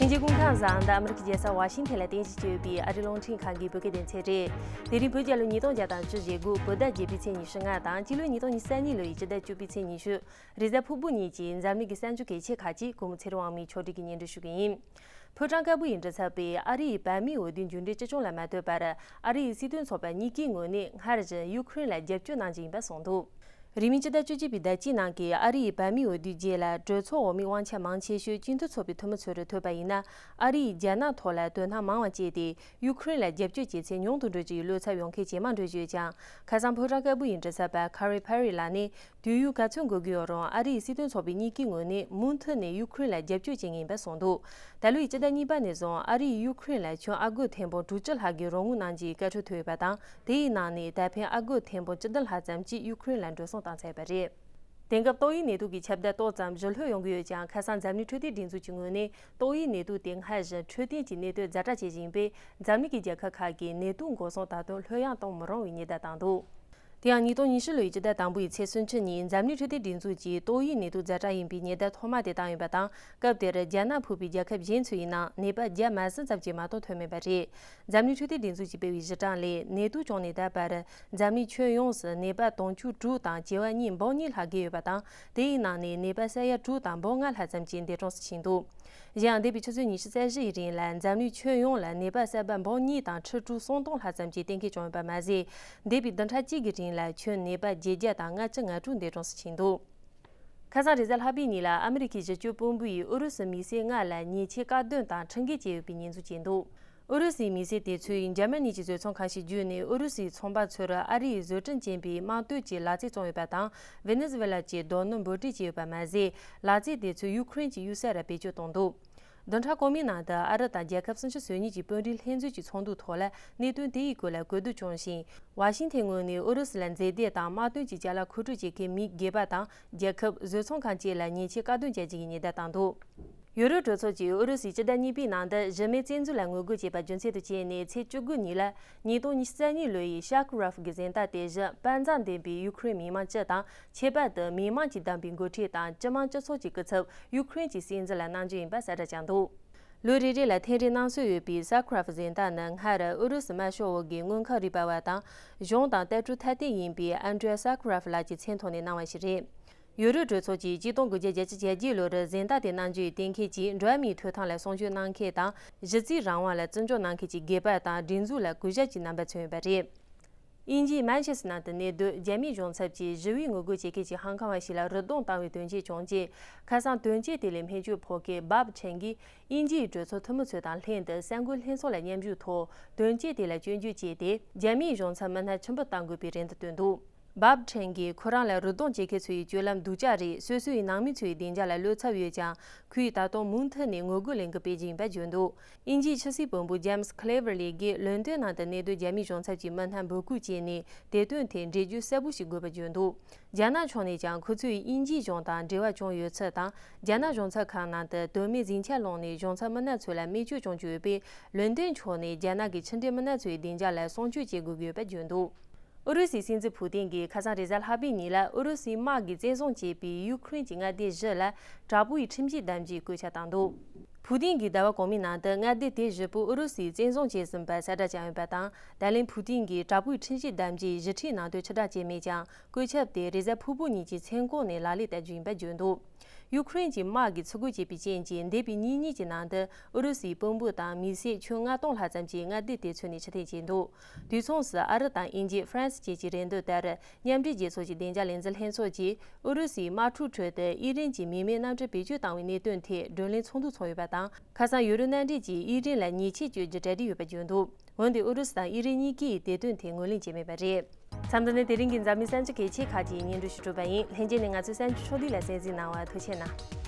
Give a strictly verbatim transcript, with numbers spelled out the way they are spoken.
དབྱིན་ཇིའི་གུང་ཁྲན་ས་གནས་ཨ་མི་རི་ཀའི་རྒྱལ་ས་ཝ་ཤིང་ཐན་ལ་རྟེན་གཞི་བྱས་ཡོད་པའི་ཨ་རིའི་རླུང་འཕྲིན་ཁང་གི་བོད་སྐད་སྡེ་ཚན་རེད། དེ་རིང་བོད་རྒྱལ་ལོ་ཉིས་སྟོང་བརྒྱ་དང་བཅུ་ཞེ་དགུ། བོད་ཟླ་བརྒྱད་པའི་ཚེས་ཉི་ཤུ་ལྔ་དང་སྤྱི་ལོའི་ཉིས་སྟོང་ཉི་ཤུ་རྩ་གཉིས་ལོའི་སྤྱི་ཟླ་བཅུ་པའི་ཚེས་ཉི་ཤུ། རེས་གཟའ་ཕུར་བུ་ཉིན་གྱི་འཛམ་གླིང་གི་གསར་འགྱུར་གལ་ཆེ་ཁག་ཅིག་གོང་མ་ཚེ་རིང་དབང་མོས་ཕྱོགས་སྒྲིག་གིས་སྙན་སྒྲོན་ཞུ་གི་ཡིན། ཕོ་བྲང་དཀར་པོ་ཡི་མགྲིན་ཚབ་པས་ཨ་རི་ཡིས་བལ་མིའི་འོས་བསྡུའི་མཇུག་འབྲས་སྤྱི་བྱུང་ལ་མ་ལྟོས་པར། ཨ་རི་ཡི་སྲིད་དོན་ཚོགས་པ་གཉིས་ཀའི་ངོས་ནས་སྔར་བཞིན་ཡུ་ཁུ་རེན་ལ་རྒྱབ་སྐྱོར་གནང་རྒྱུ་ཡིན་པ་གསུངས་འདུག་རིང་མིན་སྤྱི་ཟླ་བཅུ་གཅིག་པའི་ཟླ་གཅིག་ནང་གི་ཨ་རི་ཡི་བལ་མིའི་འོས་བསྡུའི་རྗེས་ལ་གྲོས་ཚོགས་འོག་མའི་དབང་ཆ་མང་ཆེ་ཤོས་སྤྱི་མཐུན་ཚོགས་པའི་འཐུས་མི་ཚོར་ཐོབ་པ་ཡིན་ན། ཨ་རི་ཡིས་རྒྱ་ནག་ཐོག་ལ་དོ་སྣང་མང་བ་བྱས་ཏེ། ཡུ་ཁུ་རེན་ལ་རྒྱབ་སྐྱོར་བྱེད་ཚད་ཉུང་དུ་འགྲོ་རྒྱུ་ཡི་བློ་འཚབ་ཡོང་གལ་ཇེ་མང་འགྲོ་བཞིན་ཡོད་ཀྱང་། ཁ་སང་ཕོ་བྲང་དཀར་པོ་ཡི་མགྲིན་ཚབ་པ་ཁ་རི་ཕ་རི་ལགས་ནས། དུས་ཡུན་ག་ཚོད་འགོར་གྱི་ཡོད་རུང་ཨ་རི་ཡི་སྲིད་དོན་ཚོགས་པའི་གཉིས་ཀའི་ངོས་ནས་མུ་མཐུད་ནས་ཡུ་ཁུ་རེན་ལ་རྒྱབ་སྐྱོར་བྱེད་ངེས་ཡིན་པ་གསུངས་འདུག་ད་ལོའི་སྤྱི་ཟླ་གཉིས་པ་ནས་བཟུང་ཨ་རི་ཡིས་ཡུ་ཁུ་རེན་ལ་ཁྱོན་ཨ་སྒོར་ཐེར་འབུམ་དྲུག་ཅུ་ལྷག་གི་རོགས་དངུལ་གནང་རྒྱུའི་བཀའ་འཁྲོལ་ཐོབ་ཡོད་པ་དང་། དེའི་ནང་ནས་ད་ཕན་ཨ་སྒོར་ཐེར་འབུམ་བཅུ་བདུན་ལྷག་ཙམ་ཅིག་ཡུ་ཁུ་རེན་ལ་འགྲོ་སོང་བཏང་ཚར་ཡོད་པ་རེད། དེང་སྐབས་ཏོག་དབྱིབས་ནད་དུག་གི་ཁྱབ་གདལ་ཏོག་ཙམ་ཞི་ལྷོད་ཡོང་གི་ཡོད་ཀྱང་། ཁ་སང་འཛམ་གླིང་འཕྲོད་བསྟེན་སྒྲིག་འཛུགས་ཀྱི་ངོས་ནས་ཏོག་དབྱིབས་ནད་དུག་དེ་སྔར་བཞིན་འཕྲོད་བསྟེན་གྱི་གནས་སྟངས་ཛ་དྲག་བྱེད་བཞིན་པས། འཛམ་གླིང་གི་རྒྱལ་ཁབ་ཁག་གིས་ནད་དུག་འགོག་སྲུང་དང་དོད་ལྷོད་ཡངས་གཏོང་མི་རུང་བའི་ཉེན་བརྡ་བཏང་འདུག་དེ་ཡང་ཉིས་སྟོང་ཉི་ཤུ་ལོའི་སྤྱི་ཟླ་དང་པོའི་ཚེས་སུམ་ཅུ་ཉིན་འཛམ་གླིང་འཕྲོད་བསྟེན་སྒྲིག་འཛུགས་ཀྱིས་ཏོག་དབྱིབས་ནད་དུག་ཛ་དྲག་ཡིན་པའི་ཉེན་བརྡ་ཐོག་མ་དེ་བཏང་ཡོད་པ་དང་། སྐབས་དེར་རྒྱ་ནག་ཕུད་པའི་རྒྱལ་ཁབ་གཞན་ཚོ་ཡིན་ནའང་ནད་པ་བརྒྱ་མ་ཟིན་ཙམ་གྱིས་མ་གཏོགས་ཐོན་མེད་པ་རེད། འཛམ་གླིང་འཕྲོད་བསྟེན་སྒྲིག་འཛུགས་ཀྱིས་སྤེལ་བའི་གཞི་གྲངས་ལས། ནད་དུག་བྱུང་ནས་ད་བར་འཛམ་གླིང་ཁྱོན་ཡོངས་སུ་ནད་པ་དུང་ཕྱུར་དྲུག་དང་བྱེ་བ་གཉིས་འབུམ་གཉིས་ལྷག་བརྒལ་ཡོད་པ་དང་། དེའི་ནང་ནས་ནད་པ་ས་ཡ་དྲུག་དང་འབུམ་ལྔ་ལྷག་ཙམ་གྱིས་འདས་གྲོངས་སུ་ཕྱིན་འདུག་གཞན་ཡང་འདས་པའི་ཆུ་ཚོད་ཉི་ཤུ་རྩ་བཞི་ཡི་རིང་ལ་འཛམ་གླིང་ཁྱོན་ཡོངས་ལ་ནད་པ་གསར་པ་འབུམ་གཉིས་དང་ཁྲི་དྲུག་སུམ་སྟོང་ལྷག་ཙམ་གྱི་གཏན་འཁེལ་བྱུང་ཡོད་པ་མ་ཟད། འདས་པའི་བདུན་ཕྲག་གཅིག་གི་རིང་ལ་ཁྱོན་ནད་པ་བརྒྱད་བརྒྱ་དང་ལྔ་བཅུ་ང་དྲུག་འདས་གྲོངས་སུ་ཕྱིན་འདུག་ཁ་སང་རེས་གཟའ་ལྷག་པའི་ཉིན་ལ་ཨ་མི་རི་ཀའི་གཞི་བཅོལ་དཔོན་པོ་ཡིས་ཨུ་རུ་སུའི་མི་སེར་ལྔ་ལ་ཉེས་ཆད་བཀག་སྡོམ་དང་ཁྲིམས་འགལ་བྱས་ཡོད་པའི་ཉེས་འཛུགས་བྱས་འདུག་ཨུ་རུ་སུའི་མི་སེར་དེ་ཚོས་འཇར་མ་ནི་གྱི་བཟོ་ཚོང་ཁང་ཞིག་བརྒྱུད་ནས་ཨུ་རུ་སུའི་ཚོང་པ་ཚོར་ཨ་རིའི་བཟོ་སྐྲུན་ཅན་པའི་དམངས་དོན་གྱི་ལག་རྩལ་བཙོང་ཡོད་པ་དང་། ཝེ་ནེ་ཛུ་ཝེ་ལ་གྱི་རྡོ་སྣུམ་འབོར་འདྲེན་བྱས་ཡོད་པ་མ་ཟད། ལག་རྩལ་དེ་ཚོ་ཡུ་ཁུ་རེན་གྱི་གཡུལ་ས་ར་བེད་སྤྱོད་བཏང་འདུག་བདུན་ཕྲག་གོང་མའི་ནང་དུ་ཨ་རི་དང་རྒྱལ་ཁབ་སུམ་ཅུ་སོ་གཉིས་ཀྱི་དཔོན་རིགས་ལྷན་འཛོམས་ཀྱི་ཚོགས་འདུ་ཐོག་ལ་གནད་དོན་དེ་ཡི་སྐོར་ལ་གོ་བསྡུར་བྱུང་ཞིང་། ཝ་ཤིང་ཐན་ངོས་ནས་ཨུ་རུ་སུ་ལ་མཛེས་སྡེར་དང་དམག་དོན་གྱི་ཅ་ལག་མཁོ་སྤྲོད་བྱེད་མཁན་མི་སྒེར་པ་དང་རྒྱལ་ཁབ་བཟོ་ཚོང་ཁང་བཅས་ལ་ཉེས་ཆད་བཀག་སྡོམ་བྱ་རྒྱུ་ཡི་ཉེན་བརྡ་བཏང་འདུག་ཡུ་རོབ་གྲོས་ཚོགས་ཀྱིས་ཨུ་རུ་སུའི་སྤྱི་ཟླ་གཉིས་པའི་ནང་དུ་གཞི་མེད་བཙན་འཛུལ་ལ་ངོ་རྒོལ་བྱས་པ་རྒྱུ་མཚན་དུ་བྱས་ནས། ཚེས་བཅུ་དགུ་ཉིན་ལ་ཉིས་སྟོང་ཉི་ཤུ་རྩ་གཉིས་ལོའི་ཤ་ཁུ་རོབ་ཀྱི་གཟེངས་རྟགས་དེ་བཞིན་དཔའ་མཛངས་ལྡན་པའི་ཡུ་ཁུ་རེན་མི་དམངས་སྤྱི་དང་། ཁྱད་པར་དུ་མི་དམངས་ཀྱིས་བདམས་པའི་འགོ་ཁྲིད་དང་སྤྱི་དམངས་སྤྱི་ཚོགས་ཀྱི་སྐུ་ཚབ་ཡུ་ཁུ་རེན་གྱིས་སྲིད་འཛིན་ལ་གནང་རྒྱུ་ཡིན་པ་གསལ་བསྒྲགས་བྱུང་འདུག་ལོ་རེ་རེ་ལ་འཐེན་རེས་གནང་སྲོལ་ཡོད་པའི་ས་ཁུ་རོབ་གཟེངས་རྟགས་ནི་སྔར་ཨུ་རུ་སུའི་དམར་ཤོག་འོག་གི་དངོས་ཁམས་རིག་པ་བ་དང་། གཞུང་དང་ལྟ་གྲུབ་ཐ་དད་ཡིན་པའི་ཨན་ཏྲེ་ཡ་ས་ཁུ་རོབ་ལགས་ཀྱི་མཚན་ཐོག་ནས་གནང་བ་ཞིག་རེད། ཡུ་རོབ་གྲོས་ཚོགས་ཀྱིས་གཅིག་སྟོང་དགུ་བརྒྱ་བརྒྱད་ཅུ་གྱ་བརྒྱད་ལོར་གཟེངས་རྟགས་དེ་གནང་རྒྱུ་ཡི་གཏན་འཁེལ་གྱིས། འགྲོ་བ་མིའི་ཐོབ་ཐང་ལ་སྲུང་སྐྱོབ་གནང་མཁན་དང་། གཞི་རྩའི་རང་དབང་ལ་བརྩི་འཇོག་གནང་མཁན་གྱི་སྒེར་པ་དང་སྒྲིག་འཛུགས་ལ་གུས་ཞབས་ཀྱི་རྣམ་པ་མཚོན་ཡོད་པ་རེད། དབྱིན་ཇིའི་མན་ཆེ་སི་ནང་དུ་གནས་སྡོད་རྒྱ་མིའི་གཞུང་ཚབ་ཀྱིས་ཞི་བའི་ངོ་རྒོལ་བྱེད་མཁན་གྱི་ཤང་ཀང་བ་ཞིག་ལ་རུ་རྡུང་བཏང་བའི་དོན་རྐྱེན་བྱུང་རྗེས། ཁ་སང་དོན་རྐྱེན་དེ་ལ་སྨན་བཅོས་ཕོག་མཁན་སྦབ་ཁྲེན་གྱིས་དབྱིན་ཇིའི་གྲོས་ཚོགས་འཐུས་མི་ཚོ་དང་ལྷན་དུ་གསར་འགོད་ལྷན་ཚོགས་ལ་མཉམ་ཞུགས་ཐོག་དོན་རྐྱེན་དེ་ལ་སྐྱོན་བརྗོད་བྱས་ཏེ། རྒྱ་མིའི་གཞུང་ཚབ་མི་སྣ་ཆེན་པོ་གཏང་དགོས་པའི་རེ་འདུན་བཏོན་འདུག་སྦབ་ཁྲེན་གྱིས་ཁོ་རང་ལ་རུ་རྡུང་བྱེད་མཁན་ཚོ་ཡི་སྤྱོད་ལམ་སྡུག་ཅག་རེད། སོ་སོ་ཡི་ནང་མི་ཚོ་ཡི་བདེ་འཇགས་ལ་བློ་འཚབ་ཡོད་ཀྱང་། ཁོས་ད་དུང་མུ་མཐུད་ནས་ངོ་རྒོལ་ལས་འགུལ་སྤེལ་གྱི་ཡིན་པ་བརྗོད་འདུག་དབྱིན་ཇིའི་ཕྱི་སྲིད་དཔོན་པོ་ཇེམ་སི་ཁི་ལེ་ཝར་ལི་གིས་ལོན་ཏོན་ནང་དུ་གནས་སྡོད་རྒྱ་མིའི་གཞུང་ཚབ་ཀྱི་མི་སྣར་འབོད་སྐུལ་བྱས་ནས། དེ་དོན་ཐད་འགྲེལ་བརྗོད་གསལ་པོ་ཞིག་དགོས་པ་བརྗོད་འདུག་རྒྱ་ནག་ཕྱོགས་ནས་ཀྱང་ཁོ་ཚོས་དབྱིན་ཇིའི་གཞུང་དང་འབྲེལ་བ་བྱུང་ཡོད་ཚུལ་དང་། རྒྱ་ནག་གཞུང་ཚབ་ཁང་ནང་དུ་དོན་མེད་ཟིང་ཆ་སློང་ནས་གཞུང་ཚབ་མི་སྣ་ཚོ་ལ་རྨས་སྐྱོན་བྱུང་རྒྱུ་ཡོད་པས། ལོན་ཏོན་ཕྱོགས་ནས་རྒྱ་ནག་གི་ཕྱི་འབྲེལ་མི་སྣ་ཚོའི་བདེ་འཇགས་ལ་སྲུང་སྐྱོབ་བྱེད་དགོས་ཀྱི་ཡོད་པ་བརྗོད་འདུག་ཨུ་རུ་སུའི་སྲིད་འཛིན་ཕུ་ཏིན་གྱིས་ཁ་སང་རེས་གཟའ་ལྷག་པའི་ཉིན་ལ་ཨུ་རུ་སུའི་དམག་གིས་བཙན་བཟུང་བྱས་པའི་ཡུ་ཁུ་རེན་གྱི་མངའ་སྡེ་བཞི་ལ་དྲག་པོའི་ཁྲིམས་ཆད་བསྡམས་རྒྱུའི་བཀོད་ཁྱབ་བཏང་འདུག་ཕུ་ཏིན་གྱིས་ཟླ་བ་གོང་མའི་ནང་དུ་མངའ་སྡེ་དེ་བཞི་པོ་ཨུ་རུ་སུས་བཙན་བཟུང་བྱས་ཟིན་པ་གསལ་བསྒྲགས་བྱུང་ཡོད་པ་དང་། ད་ལན་ཕུ་ཏིན་གྱིས་དྲག་པོའི་ཁྲིམས་ཆད་བསྡམས་རྒྱུའི་ཞི་འཕྲིག་ནང་དོན་ཕྱིར་བསྒྲགས་བྱས་མེད་ཀྱང་། བཀོད་ཁྱབ་དེ་རེས་གཟའ་ཕུར་བུ་ཉིན་གྱི་མཚན་གུང་ནས་ལག་ལེན་བསྟར་རྒྱུ་ཡིན་པ་བརྗོད་འདུག་ཡུ་ཁུ་རེན་གྱི་དམག་གིས་འཚིག་རྒོལ་བྱས་པའི་རྐྱེན་གྱིས། འདས་པའི་ཉིན་གཉིས་ཀྱི་ནང་དུ་ཨུ་རུ་སུའི་དཔོན་པོ་དང་མི་སེར་ཁྱོན་ལྔ་སྟོང་ལྷག་ཙམ་གྱིས་མངའ་སྡེ་དེ་ཚོ་ནས་ཕྱིར་འཐེན་བྱས་འདུག་དུས་མཚུངས་སུ་ཨ་རི་དང་དབྱིན་ཇི། ཧྥ་རན་སི་བཅས་ཀྱི་རེ་འདུན་ལྟར། མཉམ་འབྲེལ་རྒྱལ་ཚོགས་ཀྱི་བདེ་འཇགས་ལས་འཛིན་ལྷན་ཚོགས་ཀྱིས་ཨུ་རུ་སུའི་དམག་འཁྲུག་ཁྲོད་དུ་དབྱིན་རན་གྱི་མི་མེད་གནམ་གྲུ་བེད་སྤྱོད་བཏང་བའི་གནད་དོན་ཐད་བགྲོ་གླེང་ཚོགས་འདུ་ཚོགས་ཡོད་པ་དང་། ཁ་སང་ཡུ་རོབ་མནའ་འབྲེལ་གྱིས་དབྱིན་རན་ལ་ཉེས་ཆད་གཅོད་རྒྱུ་གྲ་སྒྲིག་ཡོད་པ་བརྗོད་འདུག་འོན་ཏེ་ཨུ་རུ་སུ་དང་དབྱིན་རན་གཉིས་ཀས་དེ་དོན་ཐད་ངོས་ལེན་བྱས་མེད་པ་རེད། མཚམས་འདི་ནས་དེ་རིང་གི་འཛམ་གླིང་གསར་འགྱུར་གལ་ཆེ་ཁག་ཅིག་སྙན་སྒྲོན་ཞུ་གྲུབ་པ་ཡིན། ལྷན་རྒྱས་ནས་ང་ཚོའི་གསར་འགྱུར་ཕྱོགས་བསྒྲིགས་ལ་གསན་གཟིགས་གནང་བར་ཐུགས་རྗེ་གནང་།